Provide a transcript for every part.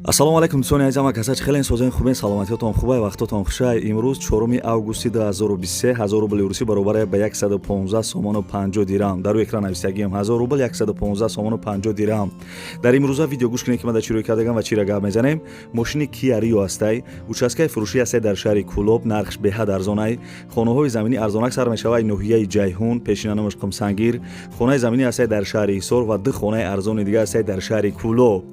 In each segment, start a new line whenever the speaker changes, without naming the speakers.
Ассалому алайкум, дӯстони азизам, каса чӣ хелен, созен, хубен, саломатиётон хубай, вақтотон хушай. Имрӯз 4 августи 2023, 1000 рубли русӣ баробар ба 115 сомону 50 дирам. Дар рӯи экран нависагиам: 1000 рубл 115 сомону 50 дирам. Дар имрӯза видео гӯш кунед, ки ман дар чӣ рӯй кардагам ва чиро гап мезанем. Мошини Киа Рио ҳастай, участкаи фурӯшӣ ҳастай дар шаҳри Кӯлоб, нархш беҳад арзонай. Хонаҳои заминӣ арзонак сар мешавад ноҳияи Ҷайҳун, пешина номаш Қумсангир. Хонаи заминӣ ҳастай дар шаҳри Ҳисор ва ду хонаи арзони дига ҳастай дар шаҳри Кӯлоб.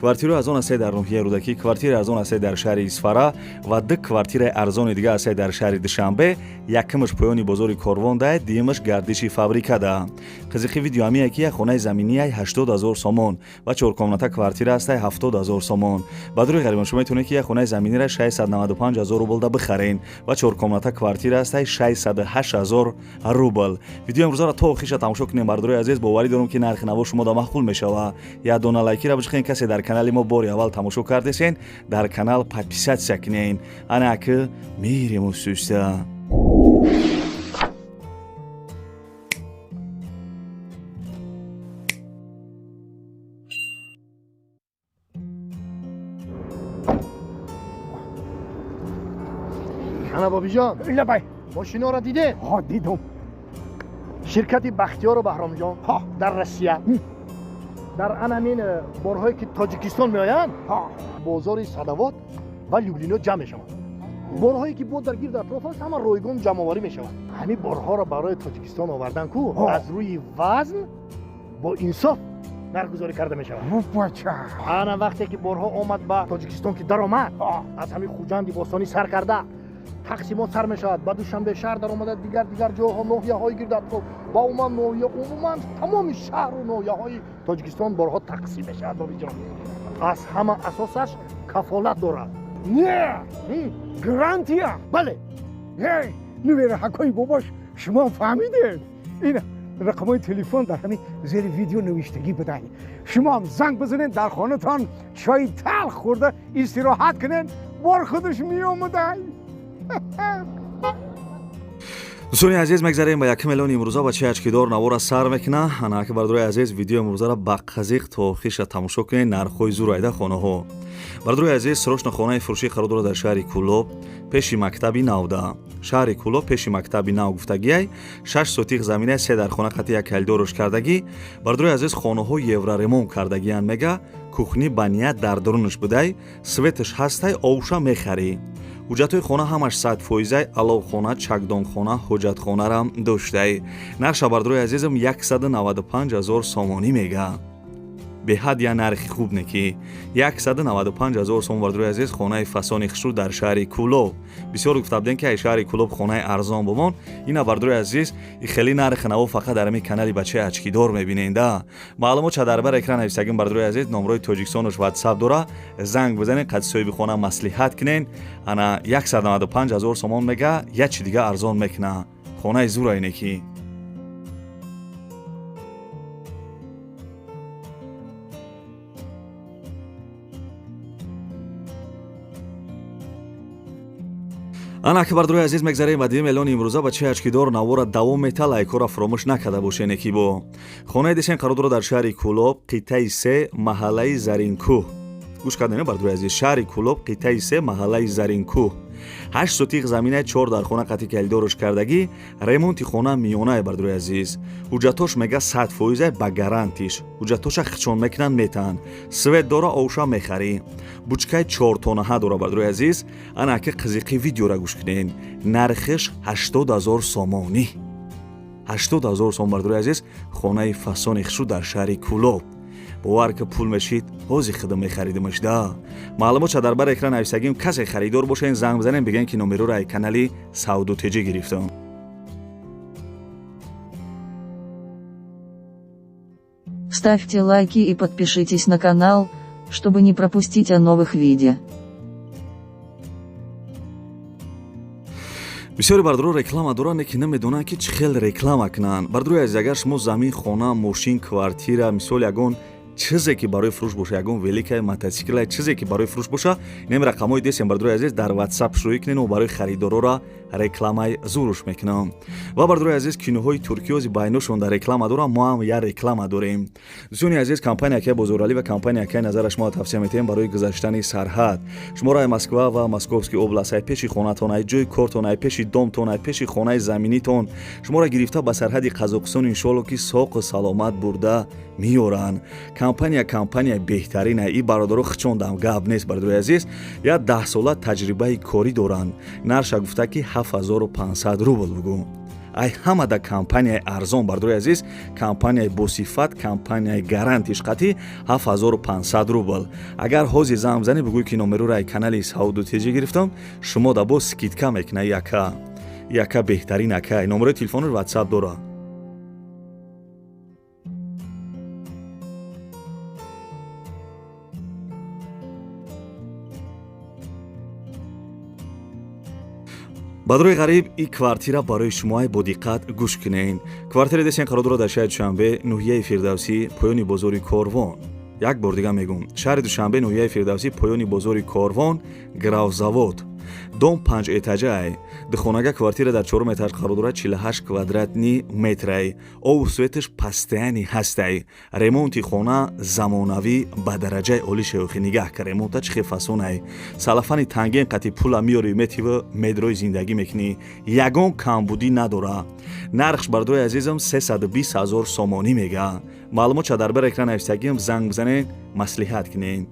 Квартираи арзон ҳастай дар ноҳияи Рӯдакӣ, квартираи арзон ҳастай дар шаҳри Исфара ва ду квартираи арзони дига ҳастай дар шаҳри Душанбе. Якумаш поёни бозори Корвон да, дуюмаш гардиши фабрика да. Қизиқи видео ҳамие, ки як хонаи заминияй 80 000 сомон ва чоркомната квартира ҳастай 70 000 сомон. Ба дури ғарибон, шумо метавонед, ки як хонаи заминира 695 000 рубл да бихарен ва чоркомната квартира ҳастай 608 000 рубл. Видео имрӯзаро то охириша тамошо кунем, бардорои азиз. Боварӣ дорам, ки нархи наво шумо да маъқул мешава. Як дона лайкира бишхен. Касе дар канали мо бори аввал тамошо кардесен, дар канал подписаться кунен. Ана ки мирем усуста.
Ана, Бобиҷон.
Лабай.
Мошиноро дидед?
Ҳо, дидум.
Ширкати Бахтиёру Баҳромҷон дар Россия дар анамин борҳое, ки Тоҷикистон меоянд, бозори Садовод ва Люблино ҷамъ мешаванд. Борҳое, ки бо дар гирд атроф аст, ҳама ройгон ҷамъоварӣ мешаванд. Ҳамин борҳоро барои Тоҷикистон овардан ку аз рӯи вазн бо инсоф нархгузорӣ карда мешавад.
Бача.
Ана вақте ки борҳо омад ба Тоҷикистон, ки даромад, аз ҳамин Хуҷанди бостонӣ сар карда тақсимот сар мешавад, ба Душанбе шаҳр даромада, дигар дигар ҷойҳо, ноҳияҳои гирдатроф ва умуман ноҳия, умуман тамоми шаҳру ноҳияҳои Тоҷикистон борҳо тақсим мешавад. Бобиҷон, аз ҳама асосаш кафолат дорад.
Не, гарантия.
Бале.
Эй, нувераҳакҳои бобош, шумо фаҳмидед, ин рақамҳои телефон дар ҳамин зери видео навиштагӣ будай. Шумоам занг бизанед, дар хонатон чойи талх хӯрда истироҳат кунед, бор худаш меомадай.
Дӯстони азиз, мегзарем ба якум эълони имрӯза. Бачаи очкидор навора сар мекуна. Анаки, бардорои азиз, видео имрӯзаро ба қазиқ то охириша тамошо кунед. Нархҳои зур айда хонаҳо. Бардорои азиз, срочно хонаи фурӯшӣ қарор дорад дар шаҳри Кӯлоб, пеши мактаби навда. Шаҳри Кӯлоб, пеши мактаби нав гуфтагиай. 6 сотих замина, се дар хона қати як калидорош кардагӣ. Бардорои азиз, хонаҳо евроремонт кардагиянд, мега. Кухни баня дар дарунаш будай, светаш ҳастай, овша мехарӣ. Ҳуҷҷатҳои хона ҳамаш 100%-ай, аловхона, чакдонхона, ҳоҷатхонарам доштай. Нарша, бардорои азизам, 195 000 сомонӣ мега. Беҳад я нархи хуб не, ки 195 000 сом, бардорои азиз, хонаи фасони хушрӯ дар шаҳри Кӯлоб. Бисёр гуфта будем, ки ай шаҳри Кӯлоб хонаи арзон бомон. Ина, бардорои азиз, и хеле нархи наво фақат дар ҳамин канали бачаи очкидор мебинен да. Маълумот ча дар бар экран нависагим, бардорои азиз. Номрои Тоҷикистонош ватсап дора, занг бизанен, қад соҳиби хона маслиҳат кунен. Ана, 195 000 сомон мега, як чи дига арзон мекуна. Хонаи зура ине ки. Ана ки, бардорои азиз, мегзарем ба дуюм эълони имрӯза. Бачаи очкидор навора давом мета. Лайкҳоро фуромӯш накарда бошене ки бо хонаи десен қарор дорад дар шаҳри Кӯлоб, қитъаи се, маҳаллаи Заринкӯҳ. Гӯш кардем, бардорои азиз? Шаҳри Кӯлоб, қитъаи се, маҳаллаи Заринкӯҳ. 8 сотих замина, чор дар хона қати калидорош кардагӣ. Ремонти хона миёнае, бардорои азиз. Ҳуҷҷатош мега 100%-а, ба гарантиш. Ҳуҷҷатоша хичон мекунанд, метаҳанд. Свет дора, овша мехарӣ. Бучкаи чортонаҳа дора, бардорои азиз. Ана ки қизиқи видеора гӯш кунед. Нархиш 80 000 сомонӣ, 80 000 сом, бардорои азиз, хонаи фасони хушрӯ дар шаҳри Кӯлоб. Бовар ки пул мешид, ҳози худам мехаридимаш да. Маълумот ша дар бар экран нависагим. Касе харидор бошен, занг бизанем, бигӯен, ки номероро ай канали Савду Теҷӣ гирифтам.
Ставьте лайки и подпишитесь на канал, чтобы не пропустить о новых видео.
Бисёре бардоро реклама доранд, ки намедонанд, ки чӣ хел реклама кунанд. Бардорои азиз, агар шумо замин, хона, мошин, квартира, мисол ягон Чизе ки барои фурӯш боша, ягон великай, мотосиклай, чизе ки барои фурӯш боша, инам рақамҳои десем, бардорои азиз, дар WhatsApp шурӯӣ кунен ва барои харидорора рекламаи зуруш мекунам. Ва, бардорои азиз, киноҳои туркиёзи байношон дар реклама дорам, мо ҳам як реклама дорем. Дӯстони азиз, компания акай Бозоралӣ ва компания акай Назара шумо тавсия метиҳем барои гузаштани сарҳад. Шуморо ай Москва ва Московский област, ай пеши хонатон, ай ҷои кортон, ай пеши домтон, ай пеши хонаи заминитон шуморо гирифта ба сарҳади Қазоқистон, иншоалло, ки соқу саломат бурда меёранд. Компания компания беҳтарина. И бародаро хичондам гап нест, бародарои азиз, як 10 сола таҷрибаи корӣ доранд. Нарша гуфта, ки 7500 рубл бугӯ. Ай ҳамада компанияи арзон, бардорои азиз, компанияи босифат, компанияи гарантиш қатӣ 7500 рубл. Агар ҳозир занг бизанӣ, бигӯй, ки номероро ай канали Сауду Теҷӣ гирифтам, шумо да боз скидка мекуна. Яка яка беҳтарин ака. Номерои телефонро WhatsApp дора. Бадрои ғариб, и квартира барои шумоай, бо диққат гӯш кунен. Квартира десен қарор дорад дар шаҳри Душанбе, ноҳияи Фирдавсӣ, поёни бозори Корвон. Як бор дига мегӯм: шаҳри Душанбе, ноҳияи Фирдавсӣ, поёни бозори Корвон, Гравзавод. Дом панҷ этажаай, духонага квартира дар чорум этаж қарор дорад, 48 квадратный метрай. Обу светаш постоянный ҳастай. Ремонти хона замонавӣ ба дараҷаи олӣ шеохи. Нигаҳ кар, ремонта чӣ хел фасонай. Салафани танген қати пула меёри, метиву медрои зиндагӣ мекунӣ, ягон камбудӣ надора. Нархш, бардорои азизам, 320 ҳазор сомонӣ мега. Маълумот ча дар бар экран нависагиам, занг бизанед, маслиҳат кунед.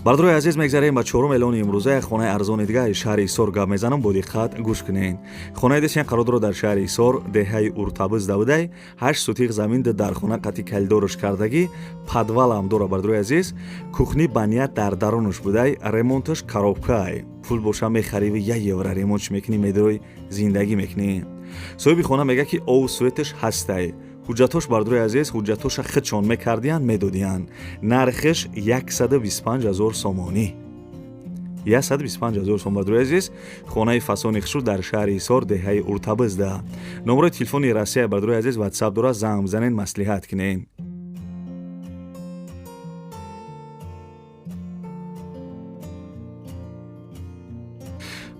Бардорои азиз, мегзарем ба чорум эълони имрӯза. Як хонаи арзони дигаи шаҳри Ҳисор гап мезанам, бо диққат гӯш кунед. Хонаи десен қарор дорад дар шаҳри Ҳисор, деҳаи Уртабиз давидай, 8 сотих замин дар хона қати калидорш кардагӣ, подвалам дора, бардорои азиз. Кухни баният дар дарунаш будай, ремонташ коробкаай. Пул боша, мехариви, 1 евро ремонтш мекунӣ, медрои зиндагӣ мекунӣ. Соҳиби хона мега, ки обу светаш ҳастай. Ҳуҷҷатош, бардорои азиз, ҳуҷҷатоша худшон мекардиянд, медодиянд. Нархиш 125 ҳазор сомонӣ, 125 ҳазор сом. Бардорои азиз, хонаи фасони хушрӯ дар шаҳри Ҳисор, деҳаи Уртабизда. Номерои телефони Россия, бардорои азиз, WhatsApp дорад, занг бизанед, маслиҳат кунед.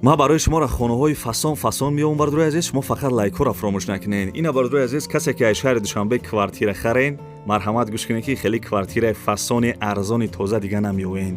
Ман барои шуморо хонаҳои фасон фасон меёбам. Бардорои азиз, шумо фақат лайкҳоро фаромӯш накунед. Ина, бардорои азиз, касе ки аз шаҳри Душанбе квартира харен, марҳамат, гӯш кунед, ки хеле квартираи фасони арзони тоза дига намеёвен.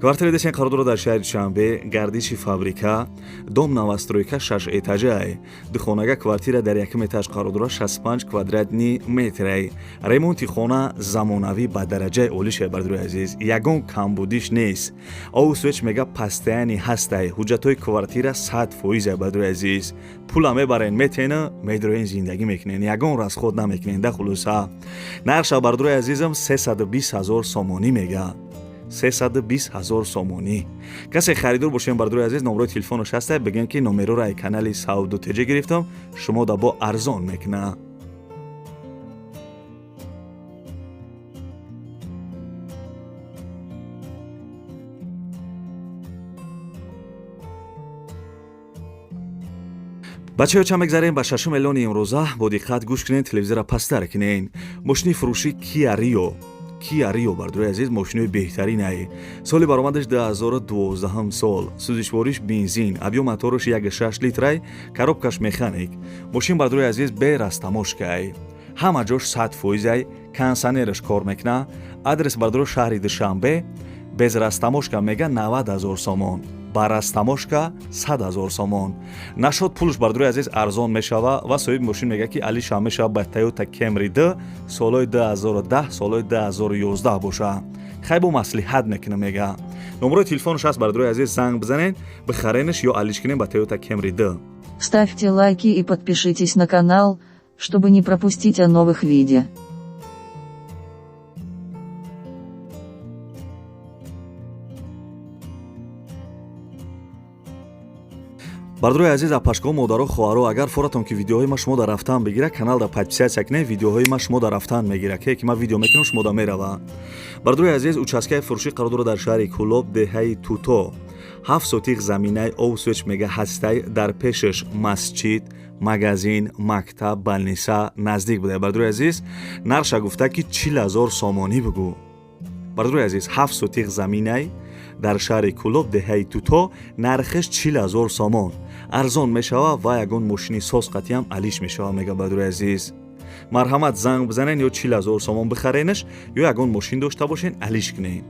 Квартира десен қарор дорад дар шаҳри Душанбе, гардиши фабрика, дом новостройка, шаш этажаи, духонага квартира дар якум этаж қарор дорад, 65 квадратный метрай. Ремонти хона замонавӣ ба дараҷаи олӣ шуда, бардорои азиз, ягон камбудиш нест. Обу свет мега постоянный ҳастай. Ҳуҷҷатҳои квартира 100%, бардорои азиз. Пула мебарен, метена, медроен, зиндагӣ мекунен, ягон расход намекунен. Да хулоса, нарша, бардорои азизам, 320 ҳазор сомонӣ мега, 320 ҳазор сомонӣ. Касе харидор бошем, бардорои азиз, номерои телефонаш ҳаста, бигем, ки номероро ай канали Сауду Теҷа гирифтам, шумо да бо арзон мекуна. Бачаҳо, чанд мегзарем ба шашум эълони имрӯза. Бо диққат гӯш кунед, телевизора пасттар кунед. Мошини фурӯшӣ Киа Рио, Киа Рио, бардорои азиз, мошинои беҳтаринай. Соли баромадаш 2012 сол, сӯзишвориш бензин, объём мотораш 1,6 литрай, коробкаш механик. Мошин, бардорои азиз, бе растаможкай, ҳама ҷош 100%-ай, кондитсионераш кор мекуна. Адрес, бардоро, шаҳри Душанбе. Без растаможка мега 90 ҳазор сомон, ба растаможка 100 ҳазор сомон. Нашод пулш, бардорои азиз, арзон мешава. Ва соҳиби мошин мега, ки алиша мешава ба Тойота Кемри д солҳои 2010, солҳои 2011 боша. Хай, бо маслиҳат мекунам, мега. Номерои телефонаш ҳаст, бардорои азиз, занг бизанед, бихаренаш ё алиш кунем ба Тойота Кемри д.
Ставьте лайки и подпишитесь на канал, чтобы не пропустить о новых видео.
Бардорои азиз, апашкаҳо, модаро, хоҳаро, агар форатон ки видеоҳои ма шумо дар рафтан бигира, каналда подписаться кунед, видеоҳои ма шумо дар рафтан мегира, ке ки ма видео мекунам, шумо да мерава. Бардорои азиз, участкаи фурӯшӣ қарор дорад дар шаҳри Кӯлоб, деҳаи Туто. 7 сотих заминаи, об свет мега ҳастай, дар пешаш масҷид, магазин, мактаб, больница наздик буда. Бардорои азиз, нарша гуфта ки 40 000 сомонӣ бугӯ. Бардорои азиз, 7 сотих заминай дар шаҳри Кӯлоб, деҳаи Туто, нархаш 40 000 сомон, арзон мешава ва ягон мошини соз қатиам алиш мешава, мега. Бардорои азиз, марҳамат, занг бизанен, ё 40 000 сомон бихаренаш, ё ягон мошин дошта бошен, алиш кунен.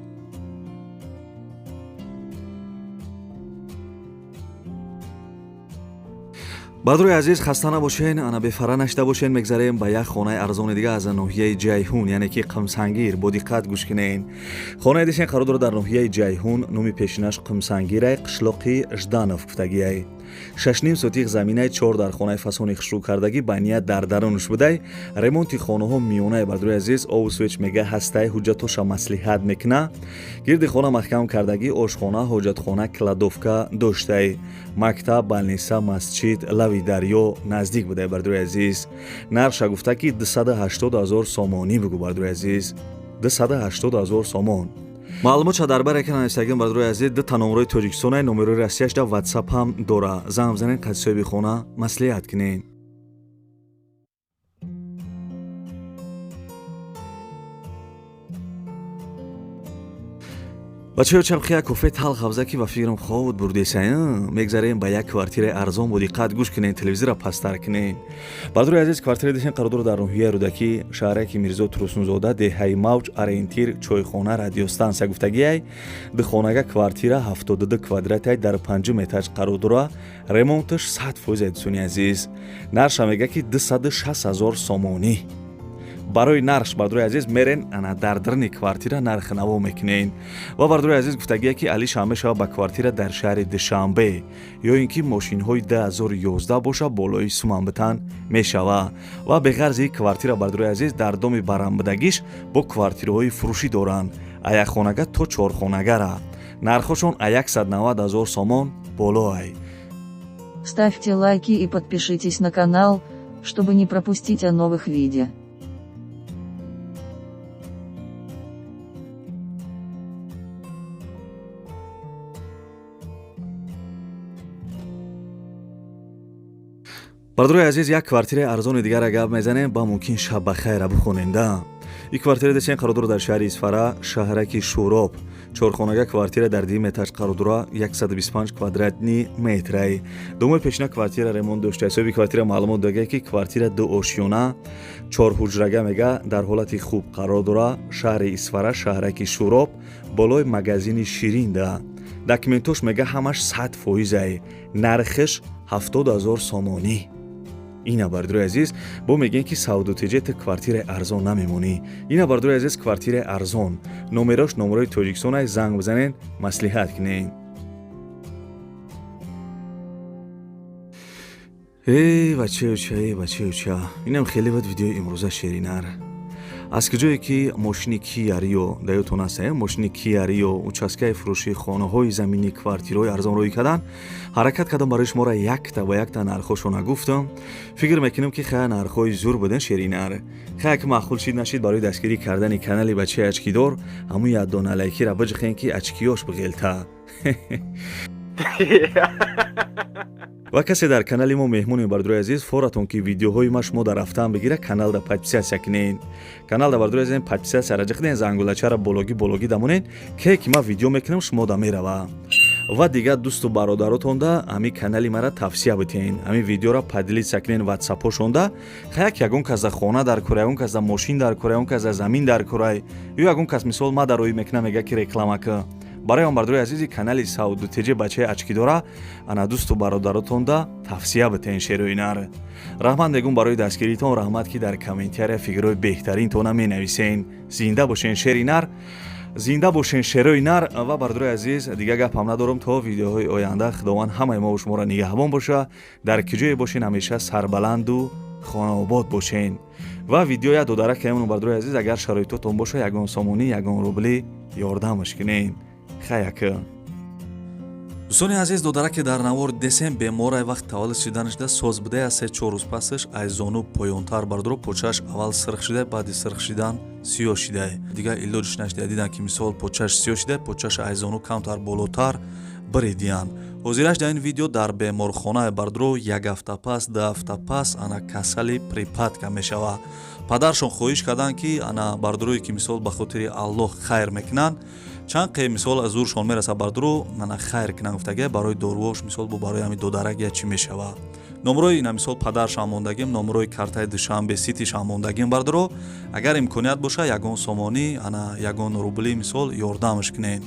Бардорои азиз, хаста набошен, ана бефара нашида бошен. Мегзарем ба як хонаи арзони дига аз ноҳияи Ҷайҳун, яъне ки Қимсангир. Бо диққат гӯш кунен. Хонаи дишен қарор дорад дар ноҳияи Ҷайҳун, номи пешинаш Қимсангирай, қишлоқи Жданов гуфтагиай. 6,5 сотих заминаи, чор дар хонаи фасони хушрӯ кардагӣ, ба ният дар дарунаш будай. Ремонти хонаҳо миёнаи. Бардорои азиз, обу свет мега ҳастай, ҳуҷҷатоша маслиҳат мекуна. Гирди хона маҳкам кардагӣ, ошхона, ҳоҷатхона, кладовка доштай. Мактаб, больница, масҷид, лави дарё наздик будай. Бардорои азиз, нархша гуфта ки 280 000 сомонӣ бугӯ. Бардорои азиз, 280 000 сомон. Маълумотша дар бар экран нависагим. Бардорои азиз, дута номерои Тоҷикистонай, номерои Россияшда Ватсап ҳам дора. Занг бизанед, қади соҳиби хона маслиҳат кунед. Бачаё, чамхи як кофе талх ҳавза ки ба фикрам хобут бурдеса. Мегзарем ба як квартираи арзон. Бо диққат гӯш кунед, телевизора пасттар кунед. Бардорои азиз, квартираи дишен қарор дорад дар ноҳияи Рӯдакӣ, шаҳраки Мирзо Турсунзода, деҳаи Мавҷ, ориентир чойхона, радиостансия гуфтагиай. Духонага квартира, 72 квадратай, дар панҷум этаж қарор дора. Ремонташ 100%. Дӯстони азиз, нарша мега ки 260 000 сомонӣ. Барои нарх, бардорои азиз, мерен, ана дар дарни квартира нарх наво мекунен. Ва, бардорои азиз, гуфтагие ки алиша мешава ба квартира дар шаҳри Душанбе, ё ин ки мошинҳои 2011 боша, болои суманбитан мешава. Ва беғарзи квартира, бардорои азиз, дар доми барамбудагиш бо квартираҳои фурӯшӣ доранд, а якхонага то чорхонагара. Нархҳошон а 190 000 сомон болоай.
Ставьте лайки и подпишитесь на канал, чтобы не пропустить о новых видео.
Бардорои азиз, як квартираи арзони дигара гап мезанем, ба мумкин шаб ба хайра бихонем да. Ин квартира десен қарор дорад дар шаҳри Исфара, шаҳраки Шӯроб. Чорхонага квартира дар дуюм этаж қарор дора, 125 квадратный метрай. Думои пешина квартира ремонт дошта. Ҳисоби квартира маълумот дага ки квартира ду ошёна, чорҳуҷрага мега, дар ҳолати хуб қарор дора. Шаҳри Исфара, шаҳраки Шӯроб, болои магазини Ширин да. Документош мега ҳамаш 100%ай. Нархиш 70 000 сомонӣ. Ина, бардорои азиз, бо мегӯем ки савдутеҷе ту квартираи арзон намемонӣ. Ина, бардорои азиз, квартираи арзон. Номерош номерои Тоҷикистонай, занг бизанен, маслиҳат кунен. Эй бачаюча, эй бачаюча, инам хеле бад видеои имрӯза. Шеринар, аз куҷое ки мошини Кия Рио даётон аст, мошини Кия Рио, участкаи фурӯшии хонаҳои заминӣ, квартираҳои арзон рӯй кардан, ҳаракат кардам барои шуморо якта ба якта нархҳошона гуфтам. Фикр мекунам ки хая нархҳои зур буден. Шеринар, хая ки маъқул шид нашид, барои дастгирӣ кардани канали бачаи очкидор ҳамун якдона лайкира биҷихен, ки очкиёш биғелта. Ва касе дар канали мо меҳмони, бардорои азиз, форатон ки видеоҳои ма шумо дар рафтан бигира, каналда подписаться кунед. Каналда, бардорои азиз, подписаться раҷа кунед, зангулачара бологӣ бологӣ дамонед, ке ки ма видео мекунам, шумо да мерава. Ва дигар дӯсту бародаротонда ҳами канали мара тавсия битен, ҳами видеора поделиться кунен ватсапҳошонда. Хаяк ягон кас за хона дар кора, ягон кас за мошин дар кора, ягон кас за замин дар корай, ё ягон кас мисол ма дароӣ мекунам, мега ки реклама ка. Барои он, бардорои азизи, канали Сауду Теҷи бачаи очкидора ана дӯсту бародаротонда тавсия битен. Шерои нар, раҳмат мегӯм барои дастгиритон, раҳмат ки дар комментария фикрҳои беҳтаринтона менависен. Зинда бошен, шери нар, зинда бошен, шерои нар. Ва, бардорои азиз, дигар гапам надорам. То видеоҳои оянда Худованд ҳамаи мо шуморо нигаҳбон боша. Дар куҷое бошен, ҳамеша сарбаланду хонаобод бошен. Ва видеоя додарак каемону, бардорои азиз, агар шароитотон боша, ягон сомонӣ, ягон рубли ёрдамаш кунен. Хаяка. Дӯстони азиз, додараке дар навор десем, беморай вақт таваллуд шиданашда соз будая. 3-4 рӯз пасаш ай зону поёнтар, бардоро, почааш аввал сирх шида, баъди сирх шидан сиёҳ шидай. Дигар илоҷш нашида. Дидан, ки мисол почааш сиёҳ шида, почааш ай зону камтар болотар биридиянд. Ҳозираш дар ин видео дар беморхона, бардоро, як ҳафта пас, 2 ҳафта пас ана касали припадка мешавад. Падаршон хоҳиш карданд, ки ана бардорое, ки мисол ба хотири Аллоҳ хайр мекунанд, чанд қе мисол аз зуршон мераса, бардоро, ана хайр кунанд, гуфтага, барои доруош, мисол бо барои ҳами додарак я чӣ мешавад. Номрои ина мисол падаршам мондагим, номрои картаи Душанбе Ситишам мондагим. Бардоро, агар имконият боша, ягон сомонӣ, ана ягон рубли мисол ёрдамаш кунед.